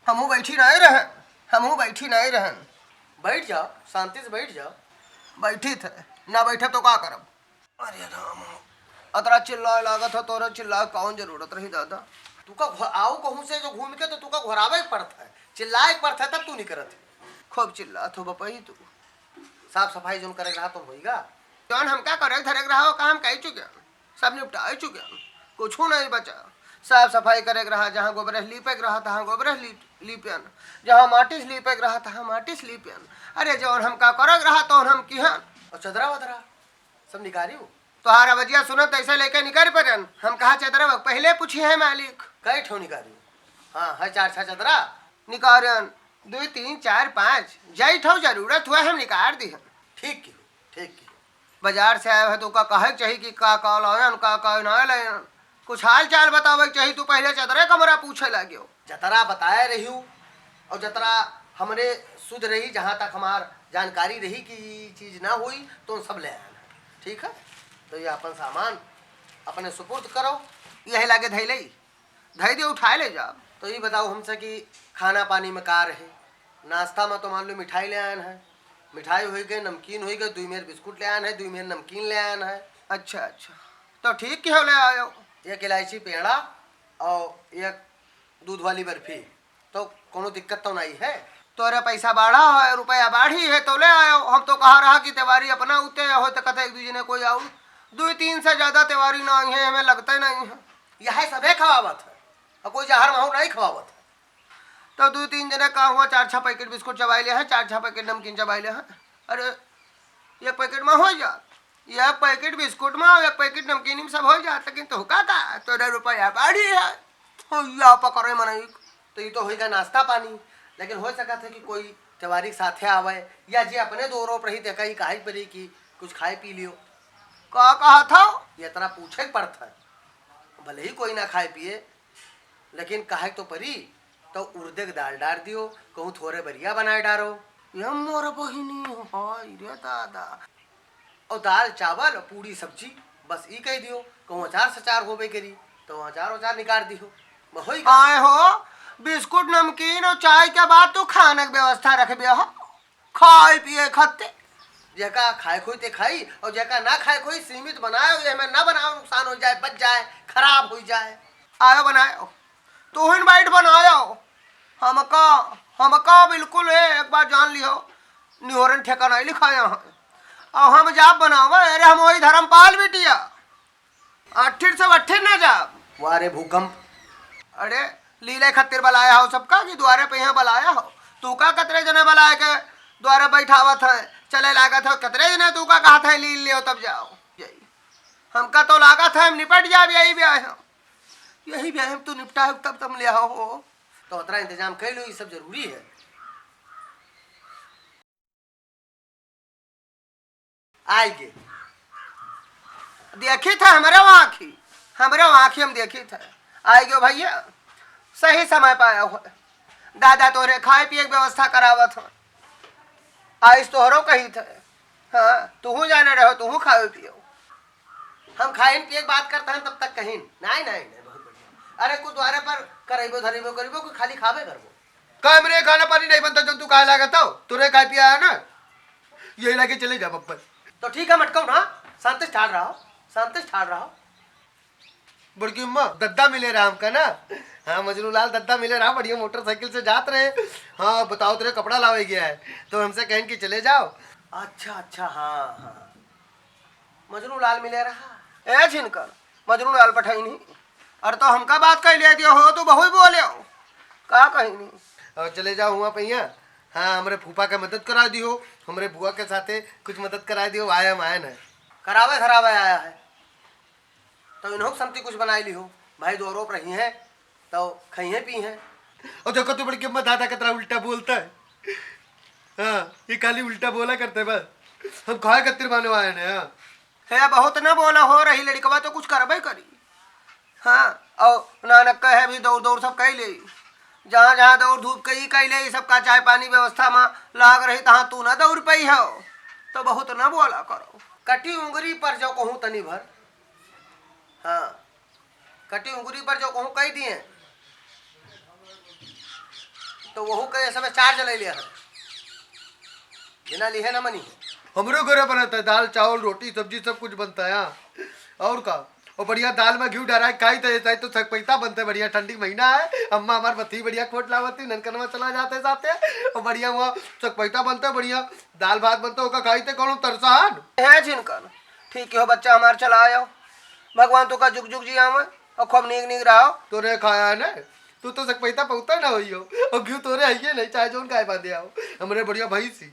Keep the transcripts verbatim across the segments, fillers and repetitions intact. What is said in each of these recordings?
हमहू बैठी नाहीं रहन, हमहू बैठी नाहीं रहन। बैठ जाओ, शांति से बैठ जाओ। बैठी थे, ना बैठब तो का करब? अरे राम, अतरा चिल्लाए लागत हो, तोरा चिल्लाए कौन जरूरत रही दादा? तू का घ-, आओ कहूँ से जो घूम के तो तू का घोरावे के पड़त है, चिल्लाए के पड़त है, तब तू नहीं करत है। खूब चिल्लात हो बपई तू। साफ सफाई जोन करे के रहा तो होइगा। जौन हमका करे के धरे के रहा, वो काम कई चुके हैं, सब निपटाए चुके हैं, कुछ नहीं बचा। साफ सफाई करे के रहा, जहाँ गोबरे लीपे के रहा, तहाँ गोबरे लीप, लीपियन, जहाँ माटी से लीपे के रहा, तहाँ माटी से लीपियन। अरे जौन हमका करे के रहा, तौन हम किहन। और चदरा वदरा सब निकारियो। तोहार आवाजिया सुनत ऐसे लेके निकर परन। हम कहा चदरा बा, पहले पूछी है मालिक। कई ठो निकारियो? हाँ, है चार छह चदरा। निकारन, दुई, तीन, चार, पाँच। जई ठो जरूरत हुआ हम निकार दिहन। ठीक की, ठीक की। बाजार से आए हो तो का कहे के चाही कि का का लायन, का का ना लायन। कुछ हाल चाल बतावे के चाही, तू पहले चदरे कमरा पूछे लाग्यो। जतरा बताए रही हूँ और जतरा हमरे सुध रही, जहाँ तक हमार जानकारी रही कि ई चीज ना होई, तो सब ले आना है। ठीक है, तो ये अपन सामान अपने सुपुर्द करो। यही लागे धैले, धै दे, उठाए ले जा। तो ये बताओ हमसे कि खाना पानी में का रहे? नाश्ता में तो मान लो मिठाई ले आयन है, मिठाई होई गए, नमकीन होई गए, दुई मेर बिस्कुट ले आयन है, दुई मेर नमकीन ले आयन है। अच्छा, अच्छा, तो ठीक की हो ले आयो। एक इलायची पेड़ा और एक दूध वाली बर्फी, तो कोनो दिक्कत तो नहीं है? तोरे पैसा बाढ़ा है, रुपया बाढ़ी है, तो ले आयो। हम तो कहा रहा कि तेवारी अपना उते हो, तो कहते एक दूजे ने कोई आऊ, दुई तीन से ज्यादा तेवारी ना आई है, हमें लगते नहीं है। यह सभे खवावत है, और कोई जहर माहौर नहीं खवावत है। तो दुई तीन जने का हुआ, चार छह पैकेट बिस्कुट चबाई ले है, चार छह पैकेट नमकीन चबाई ले है। अरे, एक पैकेट में हो जात, एक पैकेट बिस्कुट में, एक पैकेट नमकीन में सब हो जात, लेकिन तोहका का, तोरे रुपया बाढ़ी है, तो या पकड़े मनई। तो ये तो होइगा नाश्ता पानी, लेकिन हो सकत है कि कोई तेवारी के साथे आवे, या जे अपने दो रोप रही, तेका ही काहे के परी कि कुछ खाए पी लियो। का कहत हो? ये इतना पूछे के पड़त है, भले ही कोई ना खाए पिए, लेकिन काहे तो परी, तो उड़दे के दाल डार दियो, कहूँ थोरे बरिया बनाए डारो। ये मोर बहिनी, हाय रे दादा। और दाल, चावल, पूड़ी, सब्जी, बस ई कह दियो, कहूँ अचार सचार होबे करी, तो अचार उचार निकाल दियो, बस होई गया। आए हो, बिस्कुट, नमकीन और चाय के बाद तू खाने की व्यवस्था रखबे हो। खाए पिए खत्ते। जेका खाए खोई ते खाई, और जेका ना खाए खोई सीमित बनाए, और ये हमें ना बनाओ, नुकसान हो जाए, बच जाए, खराब हो जाए। आयो बनायो, तू ही बैठ बनायो। हमका, हमका बिल्कुल है, एक बार जान लियो, निहोरन ठेका नहीं लिखाया है। और हम जाब बनावे, अरे हम वही धर्मपाल बिटिया। अट्ठिर से अट्ठिर ना जाब। वाह रे भूकंप। अरे, लीले खत्तिर बलाया हो सबका कि द्वारे पे यहाँ बलाया हो। तू का कतरे जने बलाए के द्वारे बैठावत है, चले लागत हो, कतरे जने तू का कहत है, लील लियो तब जाओ। यही। हमका तो लागत है, हम निपट जाब यही ब्याह हम। यही ब्याह हम तू निपटा हो, तब तुम ले आओ हो। तो उतना इंतजाम कर लो, ये सब जरूरी है। आइगे। देखी था हमरे आँखी, हमरे आँखी हम देखी था। आइगे भैया, सही समय पाया हो। दादा तोरे खाए पिए के व्यवस्था करावत हो। आइस तोहरो कही थे। हाँ, तुहू जाने रहो, तुहू खाओ पियो। हम खाइन पिए के बात करता हैं तब तक कहीं, नहीं, नहीं, नहीं, बहुत बढ़िया। अरे, कुछ द्वारे पर करेबो, धरेबो, करेबो, कि खाली खाबे करबो? का हमरे खाना पानी नहीं बनता, जब तू खाए लागत हो? तोरे खाए पिए आया ना, यही लागे चले जा बब्बर। तो ठीक है, मटकाओ ना, शांति से ठाड़ रहो, शांति से ठाड़ रहो। बड़की अम्मा, दद्दा मिले रहा हमका ना। हाँ, मजनू लाल दद्दा मिले रहा, बढ़िया मोटरसाइकिल से जात रहे। हाँ, बताओ, तेरे कपड़ा लावे गया है, तो हमसे कहन कि चले जाओ। अच्छा, अच्छा, हाँ, हाँ, मजनू लाल मिले रहा। ए झिनकर, मजनू लाल पठाई नहीं। अरे तो हमका बात कह ले दियो हो, तू बहुत बोले हो। का कही नहीं? और चले जाओ हुआ पहिया। हाँ, हमरे फूफा के मदद करा दियो, हमरे बुआ के साथे कुछ मदद करा दियो, आए हम आए न। करावे धरावे आया है, तो इन्हों के समती कुछ बनाई लिहो। भाई दो रोप रही हैं, तो खइहें पीहें। और देखो तू बड़की अम्मा दादा कितना उल्टा बोलता है। हाँ, ये खाली उल्टा बोला करते बस। हम खाए खातिर माने आए ने, हाँ। हे, बहुत न बोला हो रही लड़कवा तो कुछ करबे करी। हाँ, और नानक कहे भी दौड़ दौड़ सब कई ले, जहाँ जहाँ दौड़ धूप कई कई ले, सबका चाय पानी व्यवस्था में लाग रही, तहाँ तू न दौड़ पाई हो, तो बहुत न बोला करो। कटी उंगरी पर जो कहूँ तनी भर, हाँ, कटी उंगरी पर जो कहूँ कह दिए, तो वहू के समय चार जने लिया है, बिना लिहे ना मनी है। हमरो घरे बनत है, दाल, चावल, रोटी, सब्जी, सब कुछ बनता है। हाँ। और का? और बढ़िया दाल में घी डराए खाई तो, ऐसा ही तो सकपैता बनते, बढ़िया ठंडी महीना है। अम्मा हमार बथी बढ़िया खोट लावत थी, ननकनवा चला जाते साथे, और बढ़िया वहाँ सकपैता बनते, बढ़िया दाल भात बनते, ओका खाई थे कौनो तरसान। है झिनकन, ठीक हो बच्चा हमार, चला आयो। भगवान तो का जुग जुग जियावे और खूब नीक नीक रहो। तोरे खाया है ना, तू तो सकपैता पौता ना होई हो, और घी तोरे आइए नहीं, चाहे जोन खाए बांधे आओ, हमरे बढ़िया भैंसी।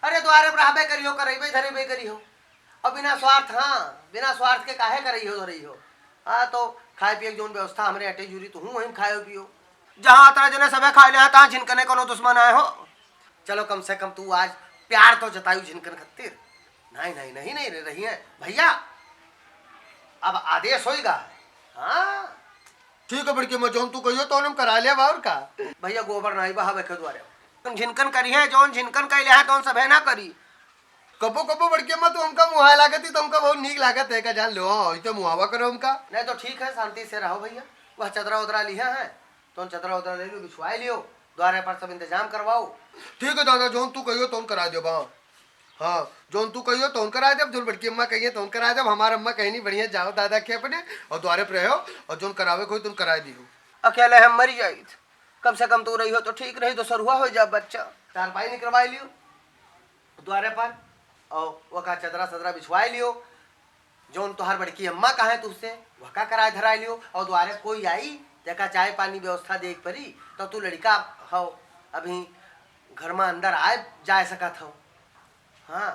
अरे द्वारे पर रहबे करियो, करैबे धरैबे करियो। और बिना स्वार्थ, हाँ, बिना स्वार्थ के काहे करई हो, धरई हो? हाँ, तो खाए पिए के जौन व्यवस्था हमरे अटे जुरी, तो हूँ वहीं खाए पियो। जहाँ अतरा जने सभे खाए ले, तहाँ झिनकने कोनो दुश्मन आए हो। चलो, कम से कम तू आज प्यार तो जतायू झिनकन खत्तिर। नहीं, नहीं, नहीं, नहीं रे, रही है। भैया, अब आदेश होइगा। हाँ। ठीक है बड़की अम्मा, जौन तू कहियो, तौन हम करा लेब, और का? भैया, गोबर नाई बहावे के द्वारे। तुम झिनकन करी है, जौन झिनकन कैले है, तौन सभे ना करी। कबो कबो बड़की अम्मा, तू हमका मुहाय लागत ही, तो हमका बहुत नीक लागत है, का जान लो, हाँ, इसे मुहावा करो हमका। नहीं तो ठीक है, शांति से रहो भैया। वह चदरा उदरा लिहा है, तो चदरा उदरा ले लियो, बिछवाए लियो, द्वारे पर सब इंतजाम करवाओ। ठीक है दादा, जौन तू कहियो, तौन करा देबा। हाँ, जौन तू कहियो, तौन करा देब, जौन बड़की अम्मा कहिए, तौन करा देब। हमार अम्मा कहीं नहीं, बढ़िया जाओ दादा के अपने, और द्वारे पर रहो, और जौन करावे कोई, तुम करा दियो। अकेले हम मरी जाइत, कम से कम तू रही हो तो ठीक रही, तो सरुआ हो जा बच्चा। चारपाई निकरवाई लियो द्वारे पर, और वका चदरा सदरा बिछवाई लियो। जौन तोहार बड़की अम्मा कहे तुझसे, वहका कराए धराए लियो। और द्वारे कोई आई, तेका चाय पानी व्यवस्था देख परी, तो तू लड़का हो, अभी घर में अंदर आए जाए सकत हो। हाँ,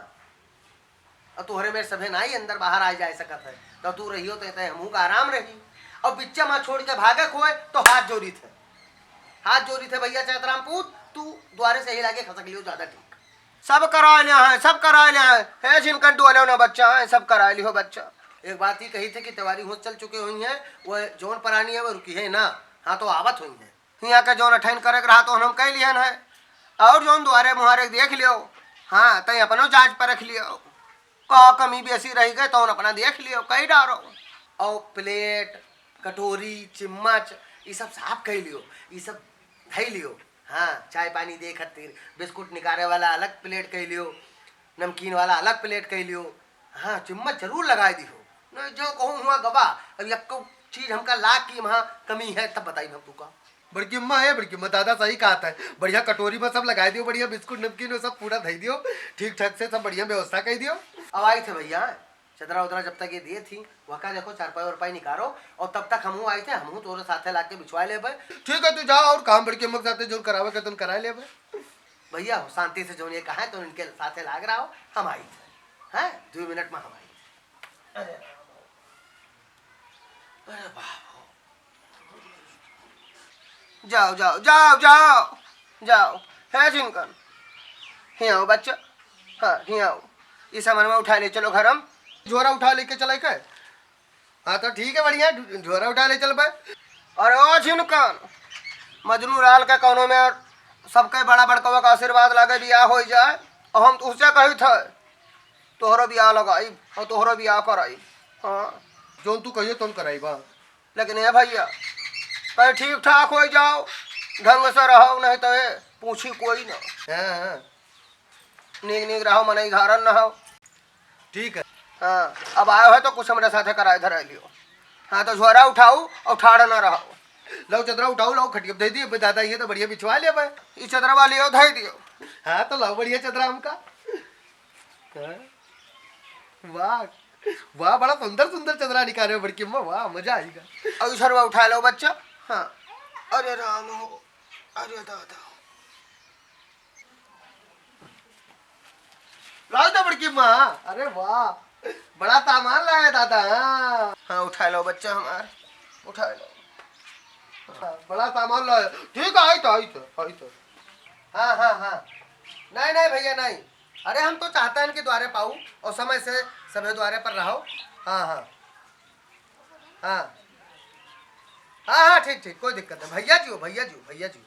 और तोहरे मेर सभे नाई अंदर बाहर आए जाए सकत है, तो तू रहियो तो तय हमहू का आराम रही। और बिच्चा माँ छोड़ के भागे खोए तो हाथ जोड़ी थे, हाथ जोड़ी थे भैया चैतराम पूत, तू द्वारे से ही लागे खसक लियो ज्यादा ठीक। सब कराए ले हैं, सब कराए ले हैं। हे झिनकन टोले ना बच्चा है, सब कराए लियो बच्चा। एक बात ही कही थे कि तिवारी होश चल चुके हुई हैं, वो जौन परानी है वो रुकी है ना। हाँ, तो आवत हुई हैं। हियाँ के जौन अठैन करे के रहा तो हम कह लिहन है। और जौन द्वारे मुहारे देख लियो, हाँ, तै अपनो जांच परख लियो। का कमी बेसी रही गए तो अपना देख लियो, कही डारो। और प्लेट, कटोरी, चिम्मच, ये सब साफ कह लियो, ये सब धई लियो। हाँ, चाय पानी दे खातिर बिस्कुट निकाले वाला अलग प्लेट कह लियो, नमकीन वाला अलग प्लेट कह लियो। हाँ, चिम्मच जरूर लगाए दिहो, नहीं जो कहूँ हुआ गबा। अब यक्को चीज हमका लाग की वहाँ कमी है, तब बताई हम तुका। बड़की अम्मा है, बड़की अम्मा, दादा सही कहा था। बढ़िया कटोरी में सब लगाए दियो, बढ़िया बिस्कुट नमकीन में सब पूरा धई दियो, ठीक ठाक से सब बढ़िया व्यवस्था कर दियो। अब आई थे भैया, चदरा उदरा जब तक ये दिए थी, वहका देखो, चारपाई वारपाई निकारो, और तब तक हमहू आई थे, हमहू तोरे साथे लाके बिछवा लेबे। ठीक है, तू जाओ और काम बड़की अम्मा के साथे जौन करावे के तुम करा लेबे। भैया हो, शांति से जौन ये कहा है, तो इनके साथे लाग रहा हो, हम आई थे। हैं? दो मिनट में हम आई थे। अरे राम हो। अरे बाप हो। जाओ, जाओ, जाओ, जाओ, जाओ। हे झिनकन, हियाँ आओ बच्चा। हाँ, हियाँ आओ। इस सामान में उठा ले चलो घर हम। झोरा उठा लेके चले के? हाँ, तो ठीक है, बढ़िया, झोरा उठा ले चल बे। अरे ओ झिनकन, मजनू लाल के कौनो में सबके बड़ा बड़कवा का आशीर्वाद लागे, बियाह हो जाए। और हम तुझसे कही थे, तोहरो बियाह लगाई और तोहरो बियाह कराई। हाँ। जौन तू कहियो, तौन कराई बा। लेकिन ए भैया, कहीं ठीक ठाक हो जाओ, ढंग से रहो, नहीं तो ए पूछी कोई ना। हाँ, हाँ। नीक नीक रहो, मनई घारन न हो। ठीक है। हाँ, अब आयो है तो कुछ हमरे साथे कराए धराए लियो। हाँ, तो झोरा उठाऊ और ठाड़ न रहो। लाओ चदरा उठाऊ, लाओ खटिया दे दिए, दादा ये तो बढ़िया बिछवा लिया भाई। ई चदरा वाली हो, धई दियो। हाँ, तो लाओ बढ़िया चदरा हमका। हाँ? वाह, वाह, बड़ा सुंदर सुंदर चदरा निकाले हो बड़की अम्मा, वाह, मजा आएगा। और ई झोरवा उठा लो बच्चा। हाँ। अरे राम हो, अरे दादा। लाओ तो बड़की अम्मा, अरे वाह, बड़ा सामान लाया दादा। हाँ, हाँ, उठा लो बच्चा हमार, उठा लो। हाँ, बड़ा सामान लाया। ठीक है, आई तो, आई तो, आई तो। हाँ, हाँ, हाँ। नहीं, नहीं भैया, नहीं। अरे, हम तो चाहता है कि द्वारे पाऊ और समय से सभी द्वारे पर रहो। हाँ, हाँ। हाँ। हाँ, हाँ, ठीक, ठीक, कोई दिक्कत नहीं। भैया जी हो, भैया जी हो, भैया जी हो।